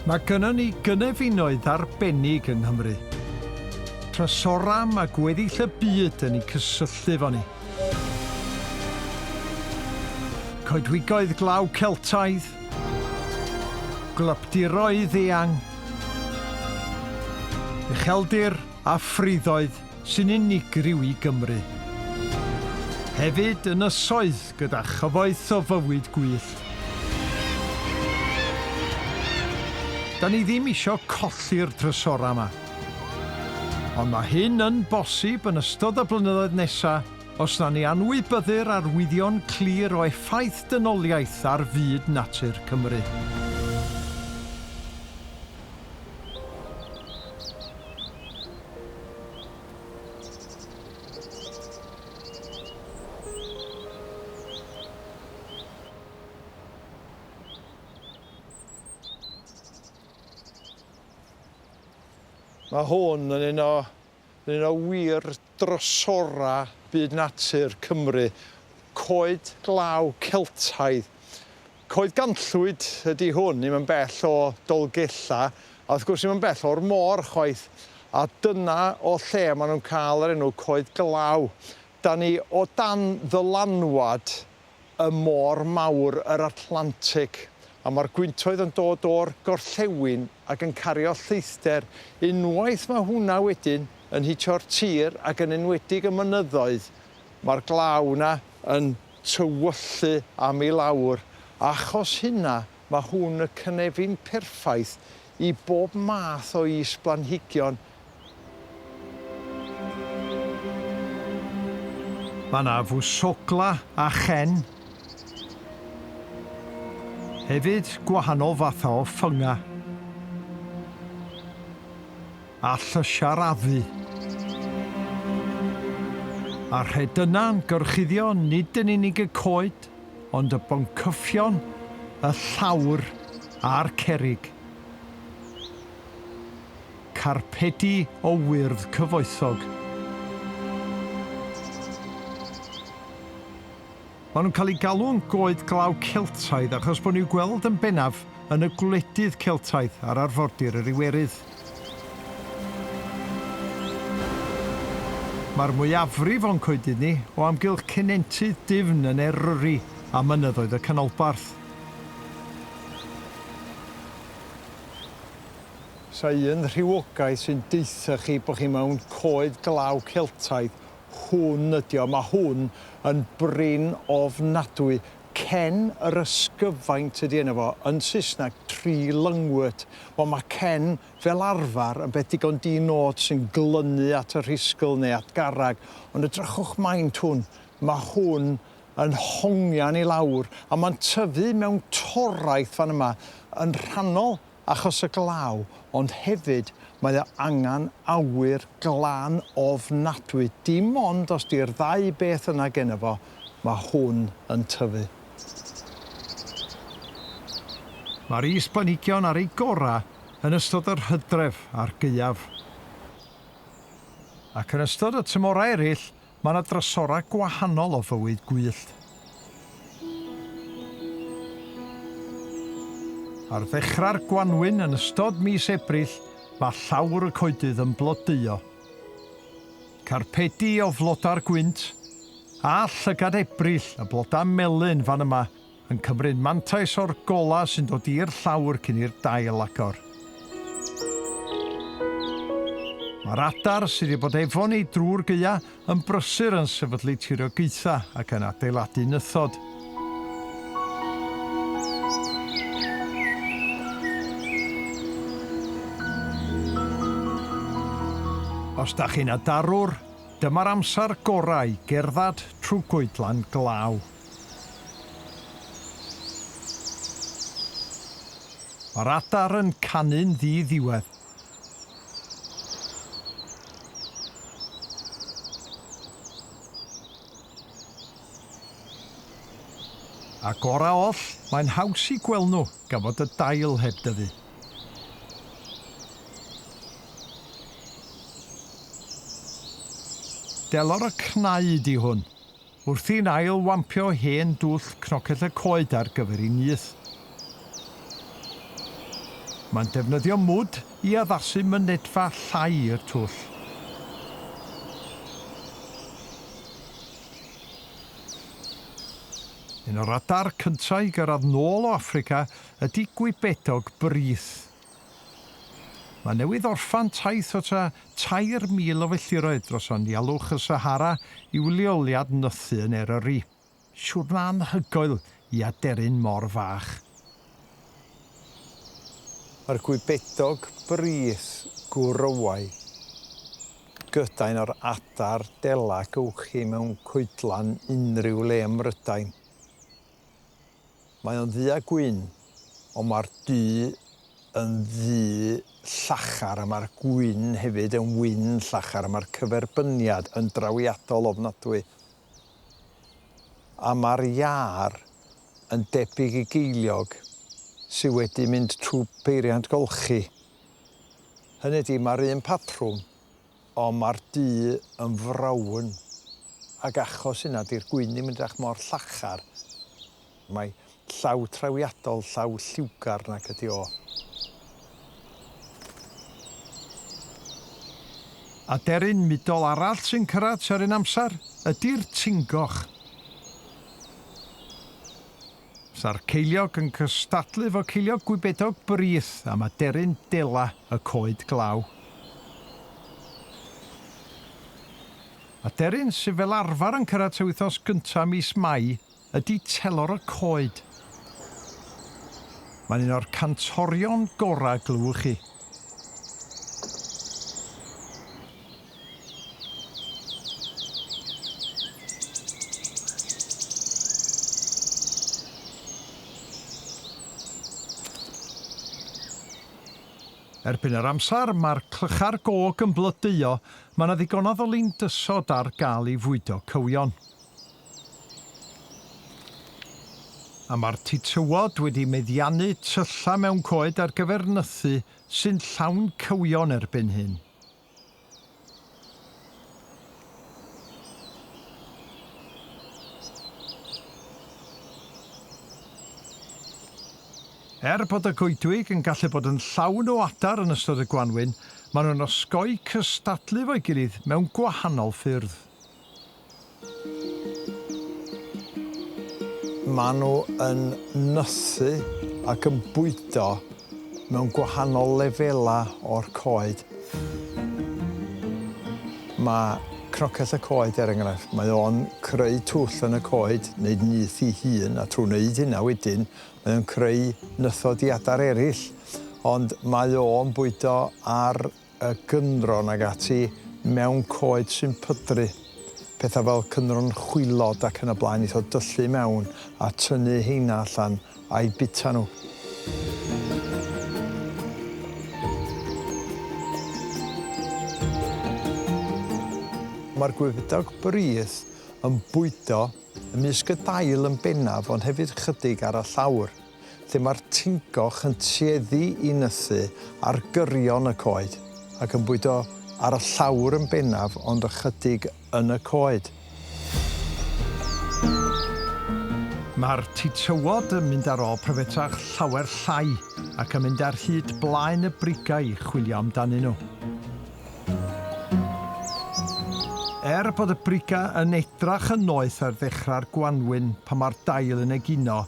Mae gynnon ni gynefinoedd arbennig yng Nghymru. Trysorau mae gweddill y byd yn eu cysylltu efo ni. Coedwigoedd glaw Celtaidd, gwlypdiroedd eang, ucheldir a ffriddoedd sy'n unigryw i Gymru. Hefyd ynysoedd gyda chyfoeth o fywyd gwyllt. Da ni ddim isio colli'r trysorau 'ma. Ond mae hyn yn bosib yn ystod y blynyddoedd nesa os na ni anwybyddu'r arwyddion clir o effaith dynoliaeth ar fyd natur Cymru. Mae hwn yn un o yn un o wir drysorau byd natur Cymru. Coed glaw Celtaidd. Coed Ganllwyd ydy hwn, ddim yn bell o Dolgellau, a wrth gwrs ddim yn bell o'r môr chwaith. A dyna o lle maen nhw'n cael yr enw Coed Glaw. Da ni o dan ddylanwad y môr mawr, yr Atlantic, a mae'r gwyntoedd yn dod o'r gorllewin ac yn cario lleithder. Unwaith mae hwnna wedyn yn hitio'r tir ac yn enwedig y mynyddoedd, mae'r glaw 'na yn tywyllu am i lawr, a achos hynna mae hwn y cynefin perffaith i bob math o is-blanhigion. Mae 'na fwsogla a chen. Hefyd gwahanol fathau o ffynga. A llysiau'r afu. A'r rhedynau'n gorchuddio nid yn unig y coed, ond y boncyffion, y llawr a'r cerrig. Carpedi o wyrdd cyfoethog. Maen nhw'n cael eu galw'n goed glaw Celtaidd achos bod nhw i'w gweld yn bennaf yn y gwledydd Celtaidd ar arfordir yr Iwerydd. Mae'r mwyafrif o'n coedydd ni o amgylch ceunentydd dwfn yn Eryri a mynyddoedd y Canolbarth. Sa un rhywogaeth sy'n deutha chi bod chi mewn coed glaw Celtaidd Hwn ydi o. Mae hwn yn brin ofnadwy. Cen yr ysgyfaint ydi enw fo, yn Saesneg tree lungwort. Wel mae cen fel arfer yn beth digon di-nod sy'n glynu at y rhisgl neu at garreg, ond edrychwch maint hwn, mae hwn yn hongian i lawr a mae'n tyfu mewn toraeth fan yma yn rhannol achos y glaw, ond hefyd mae o angan awyr glân ofnadwy, dim ond os di'r ddau beth yna genno fo, mae hwn yn tyfu. Mae'r is-blanhigion ar eu gorau yn ystod yr hydref a'r gaeaf. Ac yn ystod y tymhorau eraill, Mae 'na drysorau gwahanol o fywyd gwyllt. Ar ddechrau'r gwanwyn yn ystod mis Ebrill mae llawr y coedydd yn blodeuo. Carpedi o flodau'r gwynt, a llygad Ebrill, y blodau melyn fan yma, yn cymryd mantais o'r golau sy'n dod i'r llawr cyn i'r dail agor. Mae'r adar sydd wedi bod efo ni drwy'r gaea yn brysur yn sefydlu tiriogaethau ac yn adeiladu nythod. Os da chi'n adarwr, dyma'r amser gorau i gerdded trwy goedlan glaw. Mae'r adar yn canu'n ddi-ddiwedd. A gorau oll, mae'n haws i gweld nhw gan fod y dail heb dyfu. Delor y cnau ydi hwn. Wrthi'n ail-wampio hen dwll cnocell y coed ar gyfer ei nyth. Mae'n defnyddio mwd i addasu mynedfa llai i'r twll. Un o'r adar cynta i gyrraedd nôl o Affrica ydy gwybedog brith. Mae newydd orffan taith o tua 3,000 o filltiroedd dros anialwch y Sahara i'w leoliad nythu yn Eryri. Siwrna anhygoel i aderyn mor fach. Mae'r gwybedog brith gwrywau gyda un o'r adar dela gowch chi mewn coedlan unrhyw le ym Mhrydain. Mae o'n ddu a gwyn, ond mae'r du yn ddu llachar a mae'r gwyn hefyd yn wyn llachar a mae'r cyferbyniad yn drawiadol ofnadwy. A mae'r iâr yn debyg i geiliog sy wedi mynd trwy beiriant golchi. Hynny ydi, mae'r un patrwm, ond mae'r du yn frown, ac achos hynna 'di'r gwyn ddim yn edrach mor llachar. Mae llaw trawiadol, llaw lliwgar nag ydi o. Aderyn mudol arall sy'n cyrraedd tua'r un amser ydi'r tingoch. Sa'r ceiliog yn cystadlu efo ceiliog gwybedog brith am aderyn dela y coed glaw. Aderyn sydd fel arfer yn cyrraedd tua wythnos gynta mis Mai ydy telor y coed. Mae'n un o'r cantorion gorau glywch chi. Erbyn yr amser mae'r clychau'r gog yn blodeuo, mae 'na ddigonadd o lindysod ar gael i fwydo cywion. A mae'r titywod wedi meddiannu tyllau mewn coed ar gyfer nythu sy'n llawn cywion erbyn hyn. Er bod y goedwig yn gallu bod yn llawn o adar yn ystod y gwanwyn, maen nhw'n osgoi cystadlu efo'i gilydd mewn gwahanol ffyrdd. Maen nhw yn nythu ac yn bwydo mewn gwahanol lefelau o'r coed. Mae cnocell y coed, er enghraifft, mae o'n creu twll yn y coed, wneud nyth ei hun, a trwy wneud hynna wedyn, mae o'n creu nythod i adar eraill. Ond mae o'n bwydo ar y gynron ag ati mewn coed sy'n pydru, pethau fel cynron chwilod ac yn y blaen, neith o dyllu mewn a tynnu heina allan a'u bita nhw. Mae'r gwybedog brith yn bwydo ymysg y dail yn bennaf ond hefyd chydig ar y llawr. lle mae'r tingoch yn tueddu i nythu ar gyrion y coed ac yn bwydo ar y llawr yn bennaf ond ychydig yn y coed. Mae'r titywod yn mynd ar ôl pryfetach llawer llai ac yn mynd ar hyd blaen y brigau i chwilio amdanyn nhw. Er bod y brigau yn edrach yn noeth ar ddechrau'r gwanwyn pan mae'r dail yn egino,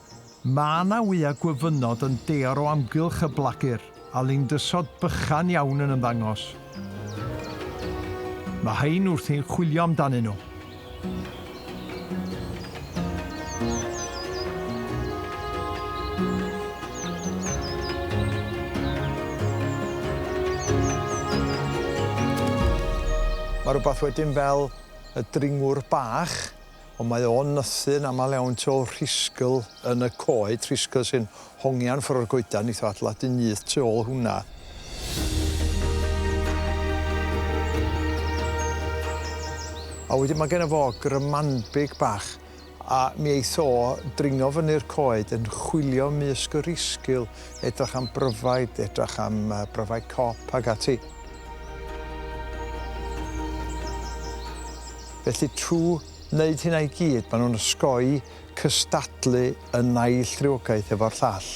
Mae 'na wyau gwyfynod yn deor o amgylch y blagur, a lindysod bychan iawn yn ymddangos. Mae rhain wrthi'n chwilio amdanyn nhw. Mae rhywbeth wedyn fel y dringwr bach. Ond mae o'n nythu yn amal iawn tu ôl rhisgl yn y coed, rhisgl sy'n hongian ffwr o'r goedan, neith o adeiladu nyth tu ôl hwnna. A wedyn mae genno fo grymanbig bach, a mi eith o dringo fyny'r coed yn chwilio ymysg y rhisgl, edrach am bryfaid, edrach am bryfaid cop ag ati. Felly trwy wneud hynna i gyd, maen nhw'n osgoi cystadlu y naill rywogaeth efo'r llall.